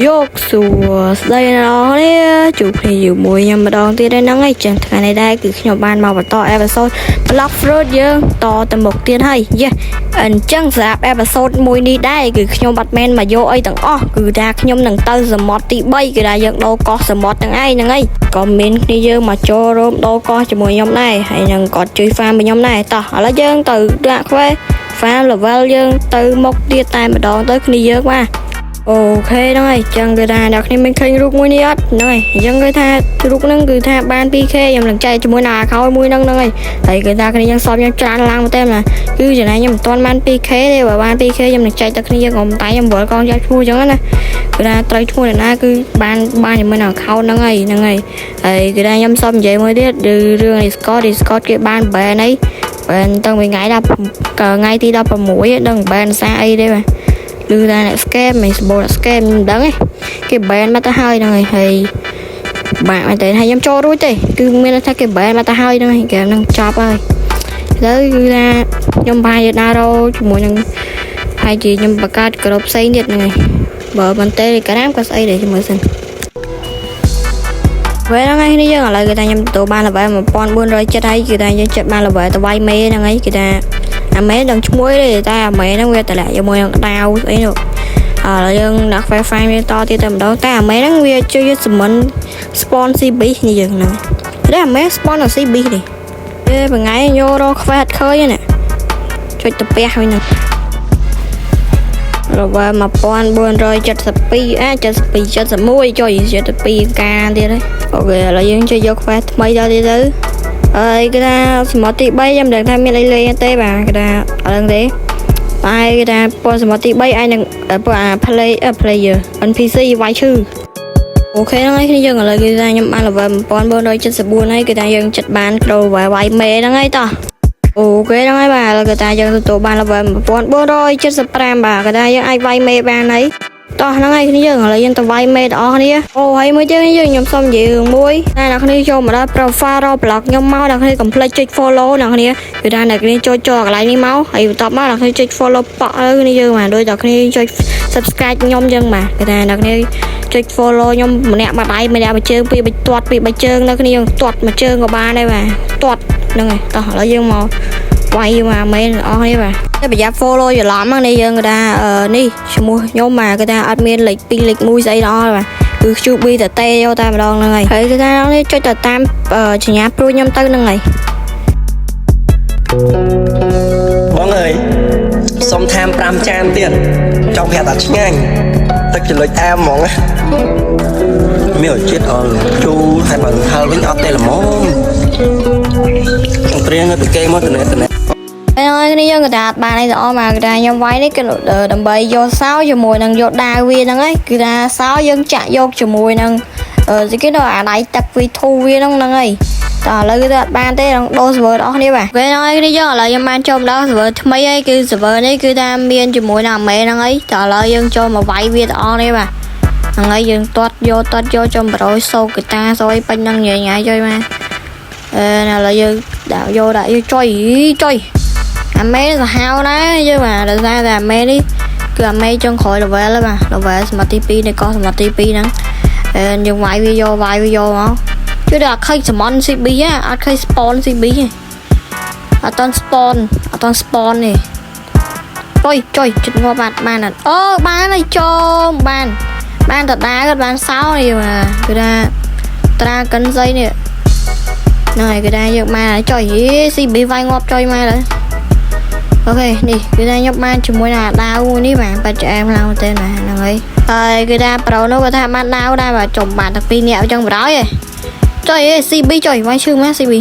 យកសួស្តីអ្នកនរគ្នាជួបគ្នាជាមួយខ្ញុំម្ដងទៀតហើយហ្នឹងហើយចឹងថ្ងៃនេះដែរគឺខ្ញុំបានមកបន្ត episode Blox Fruit យើងតទៅមុខទៀតហើយយេអញ្ចឹងសម្រាប់ episode មួយនេះដែរគឺខ្ញុំបាត់មែនមកយកអីទាំងអស់គឺថាខ្ញុំនឹងទៅសមុទ្រទី3គឺថាយើងដូរកោះសមុទ្រទាំងឯងហ្នឹងហើយក៏មានគ្នាយើងមកចូលរួមដូរកោះជាមួយខ្ញុំដែរហើយនឹងគាត់ជួយ farm với ខ្ញុំដែរតោះឥឡូវយើងទៅដាក់ខ្វេ farm level យើងទៅមុខទៀតតែម្ដងទៅគ្នាយើងបាទ OK ហ្នឹងហើយចឹងគឺថាអ្នកគ្នាមានឃើញរូបមួយនេះអត់ហ្នឹងហើយអញ្ចឹងគឺថារូបហ្នឹងគឺថាបាន 2K ខ្ញុំនឹងចែកជាមួយនឹង account មួយហ្នឹងហ្នឹងហើយហើយគឺថាគ្នាយើងសອບខ្ញុំច្រើនឡើងមែនទេណាគឺចំណែកខ្ញុំមិនទាន់បាន 2K ទេបើបាន 2K ខ្ញុំនឹងចែកទៅគ្នាយើងកុំតែខ្ញុំវល់កងចាប់ឈ្មោះអញ្ចឹងណាគឺថាត្រូវឈ្មោះអ្នកណាគឺបានបានជាមួយនឹង account ហ្នឹងហើយហ្នឹងហើយហើយគឺថាខ្ញុំសុំនិយាយមួយទៀតគឺរឿង Discord Discord គេបាន ban អី ban តាំងពីថ្ងៃ10ថ្ងៃទី16ដឹង ban សារអីទេបាទ ឮថាអ្នក scam មិនសម្បូរអ្នក scam ខ្ញុំមិនដឹងទេគេ ban មកទៅហើយហ្នឹងហើយហើយបាក់មែនទេហើយខ្ញុំចូលរួចទេគឺមានន័យថាគេ ban មកទៅហើយហ្នឹងហើយហ្គេមហ្នឹងចប់ហើយទៅគឺថាខ្ញុំប្រហែលជាដើររកជាមួយនឹងហើយជាខ្ញុំបង្កើតក្រុមផ្សេងទៀតហ្នឹងហើយបើមិន Telegram ក៏ស្អីដែរជាមួយសិនវេហ្នឹងហើយនេះយើងឥឡូវគឺថាខ្ញុំទទួលបាន level 1470ហើយគឺថាយើងចិត្តបាន level ទៅវាយមេហ្នឹងហើយគឺថាអាមេដឹងឈ្មោះទេតែអាមេហ្នឹងវាតម្លាក់ជាមួយនឹងដាវស្អីនោះឥឡូវយើងដាក់ Wi-Fi វាតទៀតតែម្ដងតែអាមេហ្នឹងវាជួយ summon spawn CB នេះយើងហ្នឹងតែអាមេ spawn ដល់ CB នេះទេមួយថ្ងៃយករកខ្វេះអត់ឃើញទេណាចុចទៅពះវិញហ្នឹង level 1472អា72 71ចុយ72កាទៀតហើយ OK ឥឡូវយើងជួយយកខ្វេះថ្មីដល់ទៀតទៅហើយគេថាសមុទ្រទី3ខ្ញុំមិនដឹងថាមានអីលេងទេបាទគេថាអត់ដឹងទេតែគេថាពណ៌សមុទ្រទី3អាចនឹងពណ៌អា player NPC វាយឈឺ OK ហ្នឹងហើយគ្នាយើងឥឡូវគឺថាខ្ញុំបាន level 1474ហើយគឺថាយើងចិត្តបានក្រូវាយមេហ្នឹងហើយតោះ OK ហ្នឹងហើយបាទឥឡូវគឺថាយើងទទួលបាន level 1475បាទគឺថាយើងអាចវាយមេបានហើយតោះហ្នឹងហើយគ្នាយើងឥឡូវយើងទៅវាយមេទាំងអស់គ្នាអូហើយមួយទៀតយើងខ្ញុំសុំនិយាយរឿងមួយតែអ្នកគ្នាចូលមកដល់ profile Roblox ខ្ញុំមកអ្នកគ្នាកុំភ្លេចចុច follow អ្នកគ្នាគឺថាអ្នកគ្នាចូលចូលកន្លែងនេះមកហើយបន្ទាប់មកអ្នកគ្នាចុច follow ប៉ក់ទៅគ្នាយើងបាទដូចអ្នកគ្នាចុច subscribe ខ្ញុំចឹងបាទគឺថាអ្នកគ្នាចុច follow ខ្ញុំម្នាក់មួយដៃម្នាក់មួយជើងពីរបីទាត់ពីរបីជើងនៅគ្នាយើងទាត់មួយជើងក៏បានដែរបាទទាត់ហ្នឹងហើយតោះឥឡូវយើងមកវាយមកមែនអស់នេះបាទតែប្រយ័ត្ន follow ច្រឡំហ្នឹងនេះយើងគេថានេះឈ្មោះខ្ញុំបាទគេថាអត់មានលេខ2លេខ1ស្អីដល់បាទគឺ QB តតេយកតែម្ដងហ្នឹងហើយហើយគេថានេះចុចទៅតាមសញ្ញាព្រួយខ្ញុំទៅហ្នឹងហើយ បងអើយសុំថែម5ចានទៀតចង់ប្រាប់ថាឆ្ងាញ់ទឹកចលុចអែមហ្មងណាមានរសជាតិអល់ជូរហើយបើហឹរវិញអត់ទេល្មមចង់ត្រៀមនៅពីគេមកតំណែតំណែ ហើយគ្នាយើងក៏ថាអត់បានអីទាំងអស់មកគេថាខ្ញុំវាយនេះគឺដើម្បីយកសោជាមួយនឹងយកដាវវាហ្នឹងឯងគឺថាសោយើងចាក់យកជាមួយនឹងអឺស្អីគេដល់អាដៃទឹកវីធូវាហ្នឹងហ្នឹងឯងតោះឥឡូវគឺថាអត់បានទេต้องដូរ server ដល់គ្នាបាទពេលហ្នឹងឯងគ្នាយើងឥឡូវខ្ញុំបានចូលមកដល់ server ថ្មីហើយគឺ server នេះគឺថាមានជាមួយនឹងអាមេហ្នឹងឯងតោះឥឡូវយើងចូលមកវាយវាទាំងអស់នេះបាទហ្នឹងហើយយើងទាត់យកទាត់យកចូល100សូកតាសូអីពេញហ្នឹងញ៉ៃញ៉ៃចុយមកអឺឥឡូវយើងដាក់យកដាក់យកចុយចុយ អាមេសាហាវណាស់យើងបាទដោយសារតែអាមេនេះគឺអាមេចុងក្រោយ level ហើយបាទ level សមត្ថទី2នៃកោះសមត្ថទី2ហ្នឹងអឺយើងវាយវាយកវាយវាយកមកជួយដល់អត់ឃើញ summon CB ហ៎អត់ឃើញ spawn CB ទេអត់តន់ spawn អត់តន់ spawn ទេចុយចុយចិត្តងាប់បាត់បានអត់អូបានហើយចូលបានបានតដាគាត់បានសោនេះបាទគឺថាត្រាកិនស្អីនេះហ្នឹងហើយគឺថាយើងបានចុយ CB វាយងាប់ចុយមកហើយ OK នេះគឺថាខ្ញុំបានជាមួយនឹងអាដាវមួយនេះបាទបាច់ឆ្អែមខ្លាំងមែនទែនបាទហ្នឹងហើយហើយគឺថាប្រូនោះគាត់ថាបានដាវដែរបាទចំបានតែពីរនាក់អញ្ចឹងបណ្ដោយឯងចុយអេ CB ចុយវាយឈឺម៉េះ CB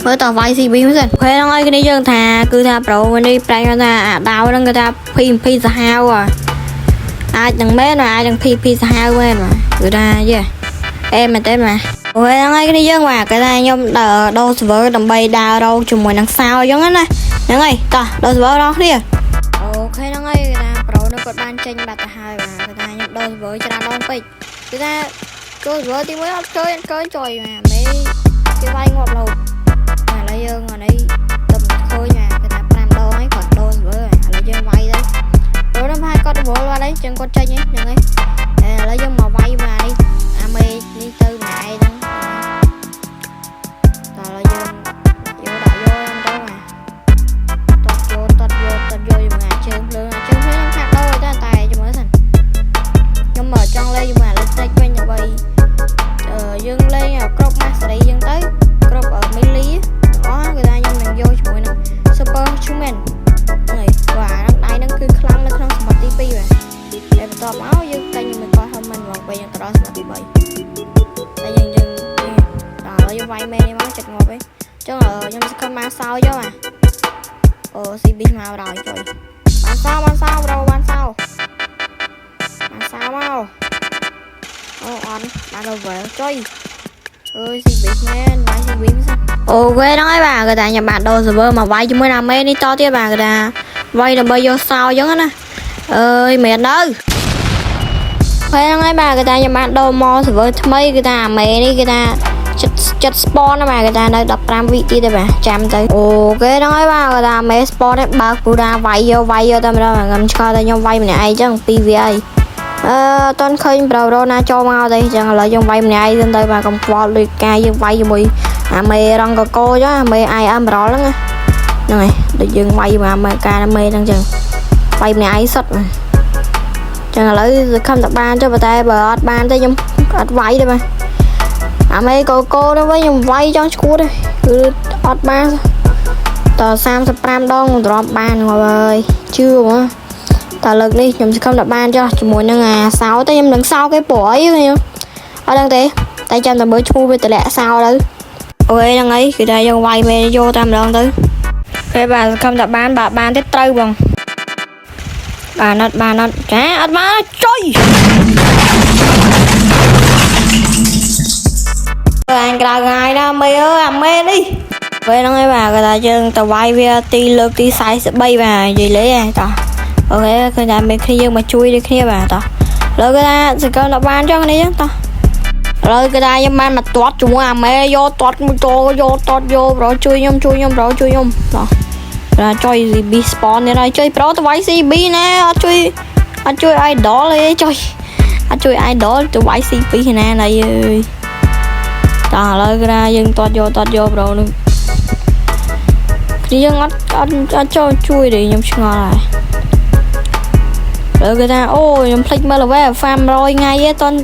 មើលតវាយ CB មើលសិន OK ហ្នឹងហើយគ្នាយើងថាគឺថាប្រូមួយនេះប្រែងថាអាដាវហ្នឹងគឺថា PVP សាហាវអាចនឹងមែនអាចនឹង PVP សាហាវមែនបាទគឺថាយេអេមែនទេបាទ OK ហ្នឹងហើយគ្នាយើងបាទគេថាខ្ញុំដូរ server ដើម្បីដើររកជាមួយនឹងសោអញ្ចឹងណាហ្នឹងហើយតោះដូរ server ដល់គ្នា OK ហ្នឹងហើយគេថាប្រូនោះគាត់បានចេញបាត់ទៅហើយបាទគេថាខ្ញុំដូរ server ច្រើនដងពេកគេថាចូល server ទី1អត់ឃើញអត់ឃើញចុយបាទមេគេវាយងាប់លោបាទឥឡូវយើងអានេះទៅឃើញបាទគេថា5ដងហើយគាត់ដូរ server ឥឡូវយើងវាយទៅប្រូនោះប្រហែលគាត់រវល់បាត់ហើយចឹងគាត់ចេញហ្នឹងហើយឥ ដើម្បីយើងទៅដល់សមុទ្រទី3តែយើងយើងដល់ហើយយើងវាយមេនេះមកចិត្តងាប់ឯងចឹងខ្ញុំសង្ឃឹមបានសោយកអាអូ CB មកដល់ចុយបានសោបានសោ bro បានសោបានសោមកអូអត់បាន level ចុយអើយ CB មែនវាយ CB មិនសិន OK ហ្នឹងហើយបាទគេថាខ្ញុំបានដូរ server មកវាយជាមួយអាមេនេះតទៀតបាទគេថាវាយដើម្បីយកសោអញ្ចឹងណាអើយមែនទៅពេលហ្នឹងហើយបាទគេថាខ្ញុំបានដូរមក server ថ្មីគេថាអាមេនេះគេថាចិត្តចិត្ត spawn ណាបាទគេថានៅ15វិទៀតទេបាទចាំទៅ OK ហ្នឹងហើយបាទគេថាអាមេ spawn នេះបើកពូដាវាយយកវាយយកតែម្ដងខ្ញុំឆ្កល់តែខ្ញុំវាយម្នាក់ឯងចឹងពីរវាអីអឺអត់ទាន់ឃើញ bro bro ណាចូលមកទេចឹងឥឡូវយើងវាយម្នាក់ឯងសិនទៅបាទកុំខ្វល់ដូចការយើងវាយជាមួយអាមេរងកកចឹងអាមេ IM រ៉លហ្នឹងណាហ្នឹងហើយដូចយើងវាយមកអាមេការអាមេហ្នឹងចឹងវាយម្នាក់ឯងសុទ្ធបាទចឹងឥឡូវសង្ឃឹមតែបានចុះប៉ុន្តែបើអត់បានទេខ្ញុំអត់វាយទេបាទអាមេកកទៅវិញខ្ញុំវាយចង់ឈួតទេគឺអត់បានត35ដងទ្រាំបានងាប់ហើយជឿហ្មងតើលើកនេះខ្ញុំសង្ឃឹមតែបានចុះជាមួយនឹងអាសោតែខ្ញុំនឹងសោគេព្រោះអីខ្ញុំអត់ដឹងទេតែចាំតែមើលឈ្មោះវាតម្លាក់សោទៅ OK ហ្នឹងហើយគឺថាយើងវាយមេយកតែម្ដងទៅពេលបាទសង្ឃឹមតែបានបាទបានទេត្រូវបងបានអត់បានអត់ចាអត់បានចុយអញក្រៅថ្ងៃណាមេអើយអាមេនេះពេលហ្នឹងឯងបាទគេថាយើងទៅវាយវាទីលើកទី43បាទនិយាយលេងឯងតោះ OK ឃើញថាមានគ្នាយើងមកជួយដូចគ្នាបាទតោះលើគេថាសង្ឃឹមតែបានចុងនេះចឹងតោះ ឥឡូវគេថាខ្ញុំបានមកទាត់ជាមួយអាមេយកទាត់មួយតយកទាត់យក bro ជួយខ្ញុំជួយខ្ញុំ bro ជួយខ្ញុំតោះគេចុយ CB spawn នេះហើយចុយ bro ទៅវាយ CB ណែអត់ជួយអត់ជួយ idol ទេចុយអត់ជួយ idol ទៅវាយ CB ណាណៃអើយតោះឥឡូវគេថាយើងទាត់យកទាត់យក bro នឹងគ្នាយើងអត់អត់អត់ចូលជួយទេខ្ញុំឆ្ងល់ហើយ លើគេថាអូខ្ញុំភ្លេចមើល level farm 100ថ្ងៃឯងតន់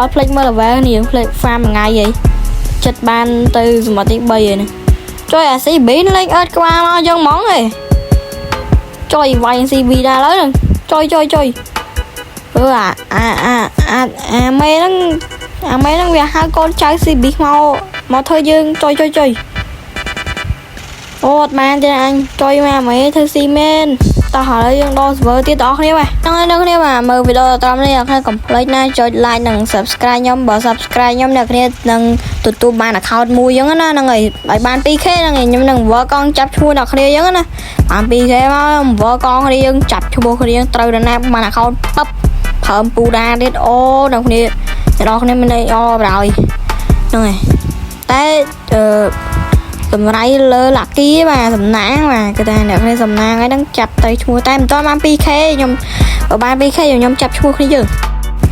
អត់ភ្លេចមើល level នេះយើងភ្លេច farm មួយថ្ងៃឯងចិត្តបានទៅសមុទ្រទី3ឯនេះជួយអា CB លេងអើតក្បាលមកចឹងហ្មងឯងជួយវាយ CB ដែរឥឡូវហ្នឹងជួយជួយជួយអឺអាអាអាអាអាមេហ្នឹងអាមេហ្នឹងវាហៅកូនចៅ CB មកមកធ្វើយើងជួយជួយជួយអូអត់បានទេអញជួយមកអាមេធ្វើស៊ីមែន តោះឥឡូវយើងដល់ server ទៀតបងប្អូនគ្នាបាទហ្នឹងហើយអ្នកគ្នាបាទមើលវីដេអូត្រឹមនេះអ្នកគ្នាកុំភ្លេចណាចុច like និង subscribe ខ្ញុំបើ subscribe ខ្ញុំអ្នកគ្នានឹងទទួលបាន account មួយអញ្ចឹងណាហ្នឹងហើយឲ្យបាន 2K ហ្នឹងហើយខ្ញុំនឹងវល់កង់ចាប់ឈ្មោះអ្នកគ្នាអញ្ចឹងណាបាន 2K មកវល់កង់គ្នាយើងចាប់ឈ្មោះគ្នាត្រូវដល់ណាបាន account ពឹបភើមពូដាទៀតអូអ្នកគ្នាអ្នកនរគ្នាមិនអីអបរហើយហ្នឹងហើយតែអឺ សម្រៃលើ lucky បាទសំណាងបាទគឺថាអ្នកគ្នាសំណាងហើយហ្នឹងចាប់ទៅឈ្មោះតែមិនទាន់បាន 2K ខ្ញុំបើបាន 2K ខ្ញុំចាប់ឈ្មោះគ្នាយើង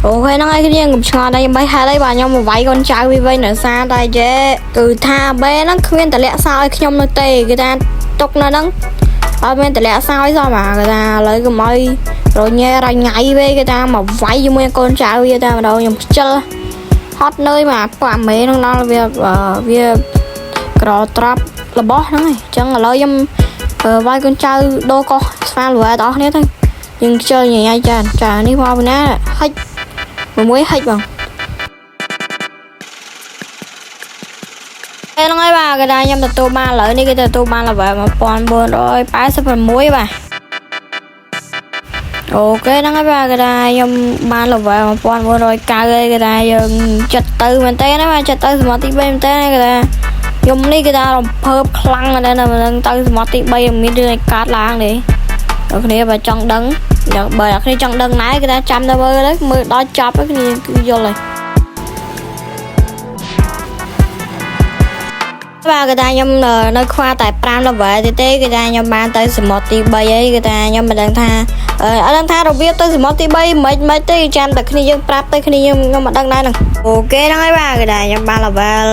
OK ហ្នឹងហើយគ្នាខ្ញុំឆ្ងល់ដែរខ្ញុំបីហេតុអីបាទខ្ញុំមកវាយកូនចៅវាវិញដោយសារតែយេគឺថាបេហ្នឹងគ្មានតម្លាក់សោឲ្យខ្ញុំនោះទេគឺថាទុកនៅហ្នឹងអត់មានតម្លាក់សោឲ្យសោះបាទគឺថាឥឡូវកុំឲ្យរញ៉េរញ៉ៃវិញគឺថាមកវាយជាមួយកូនចៅវាតែម្ដងខ្ញុំខ្ជិលហត់នឿយបាទពួកអាមេហ្នឹងដល់វាវា ក្រត្រាប់របស់ហ្នឹងឯងអញ្ចឹងឥឡូវខ្ញុំវាយកូនចៅដូរកោះស្វាលវ៉ែបងប្អូនគ្នាទៅយើងខ្ជិលញ៉ៃចាចានេះមកពីណាហិចមួយហិចបងពេលហ្នឹងហើយបាទគេថាខ្ញុំទទួលបានឥឡូវនេះគេទទួលបាន level 1486បាទ OK ហ្នឹងហើយបាទគេថាខ្ញុំបាន level 1490ហើយគេថាយើងចិត្តទៅមែនទេណាបាទចិត្តទៅសមុទ្រទី3មែនទេគេថាខ្ញុំនេះគេថារំភើបខ្លាំងណាស់ណាមិនដឹងទៅសមុទ្រទី3មានរឿងអីកើតឡើងទេអ្នកគ្នាបើចង់ដឹងបើអ្នកគ្នាចង់ដឹងណែគេថាចាំទៅមើលទៅមើលដល់ចប់គ្នាគឺយល់ហើយបាទគេថាខ្ញុំនៅខ្វះតែ5 level ទេទេគេថាខ្ញុំបានទៅសមុទ្រទី3អីគេថាខ្ញុំមិនដឹងថាអត់ដឹងថារបៀបទៅសមុទ្រទី3មិនមិនទេចាំតែគ្នាយើងប្រាប់ទៅគ្នាយើងខ្ញុំមិនដឹងដែរហ្នឹង OK ហ្នឹងហើយបាទគេថាខ្ញុំបាន level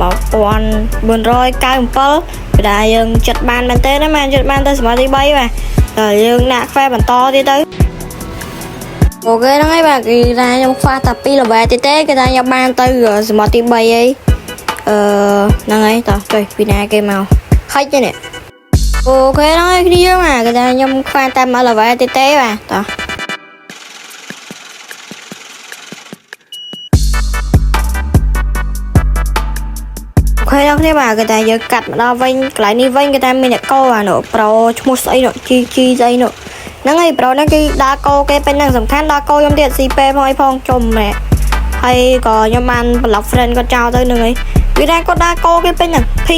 1497គេថាយើងចិត្តបានមែនទេណាបាទចិត្តបានទៅសមុទ្រទី3បាទតែយើងដាក់ខ្វែបន្តទៀតទៅ OK ហ្នឹងហើយបាទគេថាខ្ញុំខ្វះតែ2 level ទៀតទេគេថាខ្ញុំបានទៅសមុទ្រទី3អីអឺហ្នឹងហើយតោះចុយពីណាគេមកហិចទេនេះ OK ហ្នឹងហើយគ្នាយើងបាទគេថាខ្ញុំខ្វះតែ1 level ទៀតទេបាទតោះ អ្នកគ្នាបាទគេថាយើងកាត់មកដល់វិញកន្លែងនេះវិញគេថាមានអ្នកកោអានោះ bro ឈ្មោះស្អីនោះជីជីស្អីនោះហ្នឹងហើយ bro ហ្នឹងគឺដើរកោគេពេញហ្នឹងសំខាន់ដើរកោខ្ញុំទៀតស៊ីពេផងអីផងជុំម្នាក់ហើយក៏ខ្ញុំបាន block friend គាត់ចោលទៅហ្នឹងហើយគឺថាគាត់ដើរកោគេពេញហ្នឹងភី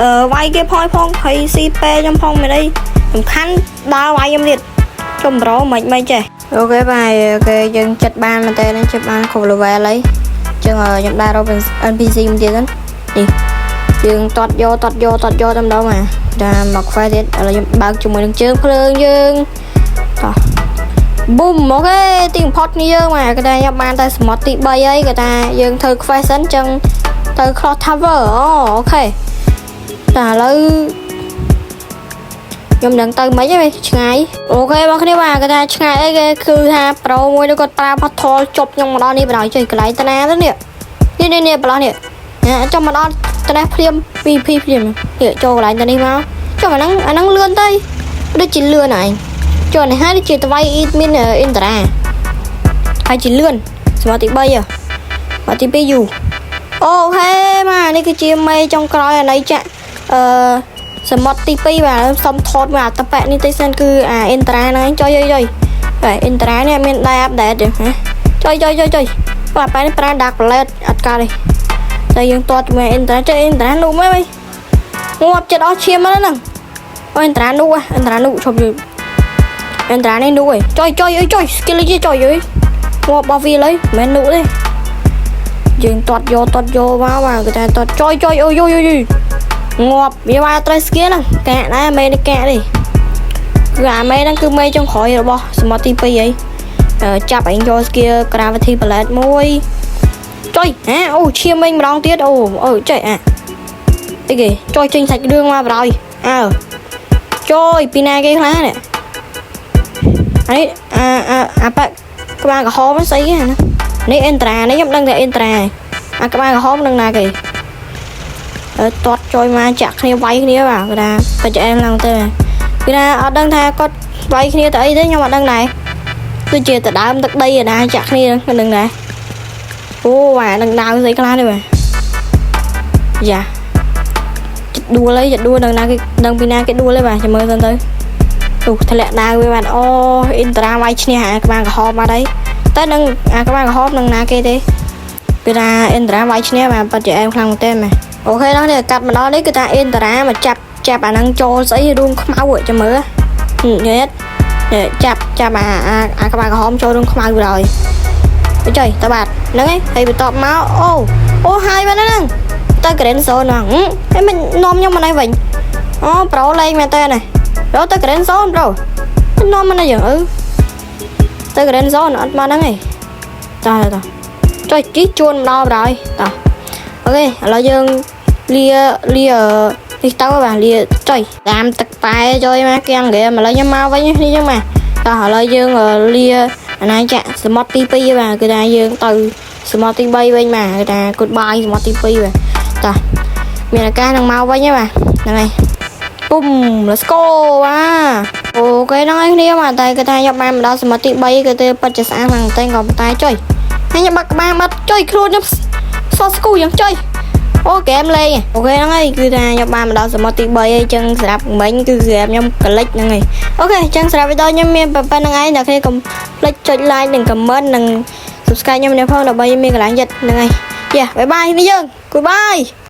អឺវាយគេផងអីផងហើយស៊ីពេខ្ញុំផងមិនអីសំខាន់ដើរវាយខ្ញុំទៀតជុំ bro មិនមិនចេះ OK បាទ OK យើងចិត្តបានមែនតើចិត្តបានគ្រប់ level ហើយចឹងខ្ញុំដើររក NPC មួយទៀតហ្នឹងនេះយើងតតយកតតយកតតយកតែម្ដងមកតាមមកខ្វែទៀតឥឡូវខ្ញុំបើកជាមួយនឹងជើងភ្លើងយើងតោះប៊ុំ OK ទីបំផុតនេះយើងមកគេថាខ្ញុំបានតែសមុទ្រទី3ហើយគេថាយើងធ្វើ quest សិនចឹងទៅ Clock Tower អូ OK តែឥឡូវខ្ញុំនឹងទៅមិនហីឆ្ងាយ OK បងគ្នាបាទគេថាឆ្ងាយអីគេគឺថា bro មួយនោះគាត់ប្រើ portal ជប់ខ្ញុំមកដល់នេះបណ្ដោយចុយកន្លែងតាណាទៅនេះនេះនេះនេះប្រឡោះនេះចាំមកដល់តានេះភ្លាម PVP ភ្លាមនេះចូលកន្លែងតានេះមកចុះអាហ្នឹងអាហ្នឹងលឿនទៅដូចជាលឿនហើយចុះនេះហើយដូចជាតវៃអ៊ីមានអ៊ីនតារាហើយជាលឿនសម្រាប់ទី3ហ៎មកទី2យូ OK មកនេះគឺជាមេចុងក្រោយអានេះចាក់អឺសមុទ្រទី2បាទសុំថតមកអាតប៉ែនេះតិចសិនគឺអាអ៊ីនត្រាហ្នឹងឯងចុយចុយបាទអ៊ីនត្រានេះអត់មានដែរ update ទេហ៎ចុយចុយចុយចុយបាទប៉ែនេះប្រើ Dark Blade អត់កើតទេតែយើងទាត់ជាមួយអ៊ីនត្រាចុយអ៊ីនត្រានោះមើលងាប់ចិត្តអស់ឈាមមកហ្នឹងអូអ៊ីនត្រានោះអ៊ីនត្រានោះឈប់យូអ៊ីនត្រានេះនោះឯងចុយចុយអើយចុយ skill យចុយអើយងាប់របស់វាលើមិនមែននោះទេយើងទាត់យកទាត់យកមកបាទគេថាទាត់ចុយចុយអូយយយងាប់វាមកត្រូវ skill ហ្នឹងកាក់ដែរមេនេះកាក់ទេគឺអាមេហ្នឹងគឺមេចុងក្រោយរបស់សមុទ្រទី2អីចាប់ឯងយក skill gravity blade មួយចុយហ៎អូឈាមវិញម្ដងទៀតអូអូចុយអាអីគេចុយចេញសាច់រឿងមកបណ្ដោយអើចុយពីណាគេខ្លះនេះអានេះអាអាអាប៉ក្បាលក្រហមស្អីគេណានេះអេនត្រានេះខ្ញុំដឹងតែអេនត្រាអាក្បាលក្រហមនឹងណាគេអឺទាត់ចុយមកចាក់គ្នាវាយគ្នាបាទគេថាបច្ចេកឡើងទៅគេថាអត់ដឹងថាគាត់វាយគ្នាទៅអីទេខ្ញុំអត់ដឹងដែរដូចជាដដើមទឹកដីឯណាចាក់គ្នានឹងដឹងដែរអូបាទនឹងដាវស្អីខ្លះនេះបាទយ៉ាចិត្តដួលហើយចិត្តដួលដឹងណាគេដឹងពីណាគេដួលហើយបាទចាំមើលសិនទៅទូធ្លាក់ដាវវាបាទអូអ៊ីនត្រាវាយឈ្នះអាក្បាលក្រហមបាត់ហើយតែនឹងអាក្បាលក្រហមនឹងណាគេទេគឺថាអ៊ីនត្រាវាយឈ្នះបាទប៉ាត់ជាអែមខ្លាំងមែនទេមែន OK ដល់នេះកាត់មកដល់នេះគឺថាអ៊ីនតារាមកចាប់ចាប់អាហ្នឹងចូលស្អីរួមខ្មៅចាំមើលនេះនេះចាប់ចាប់អាអាអាក្បាលក្រហមចូលរួមខ្មៅទៅហើយចុយតើបាទហ្នឹងហើយហើយបន្ទាប់មកអូអូហើយបាត់ហ្នឹងទៅ Grand Zone ហ្នឹងហើយមិននាំខ្ញុំមកនេះវិញអូ bro លេងមែនតើនេះ bro ទៅ Grand Zone bro នាំមកនេះយ៉ាងអឺទៅ Grand Zone អត់មកហ្នឹងឯងតោះតោះចុយជីជួនមកដល់បណ្ដោយតោះ OK ឥឡូវយើងលាលានេះទៅបាទលាចុយតាមទឹកប៉ែចុយមកគៀងហ្គេមឥឡូវខ្ញុំមកវិញនេះចឹងបាទតោះឥឡូវយើងលាអាណាចក្រសមុទ្រទី2បាទគឺថាយើងទៅសមុទ្រទី3វិញបាទគឺថា goodbye សមុទ្រទី2បាទតោះមានឱកាសនឹងមកវិញហើយបាទហ្នឹងហើយពុំ let's go បាទ OK ហ្នឹងហើយគ្នាបាទតែគឺថាខ្ញុំបានមកដល់សមុទ្រទី3គឺទៅពិតជាស្អាតខ្លាំងតែក៏ប៉ុន្តែចុយហើយខ្ញុំបាក់ក្បាលបាត់ចុយខ្លួនខ្ញុំសស្គូយ៉ាងចុយអូហ្គេមលេង OK ហ្នឹងហើយគឺថាខ្ញុំបានមកដល់សមុទ្រទី3ហើយចឹងសម្រាប់មិញគឺហ្គេមខ្ញុំកលិចហ្នឹងហើយ OK ចឹងសម្រាប់វីដេអូខ្ញុំមានប៉ុណ្្នឹងឯងអ្នកគ្នាកុំភ្លេចចុច like និង comment និង subscribe ខ្ញុំម្នាក់ផងដើម្បីមានកន្លែងចិត្តហ្នឹងហើយយ៉ា bye bye នេះយើង goodbye.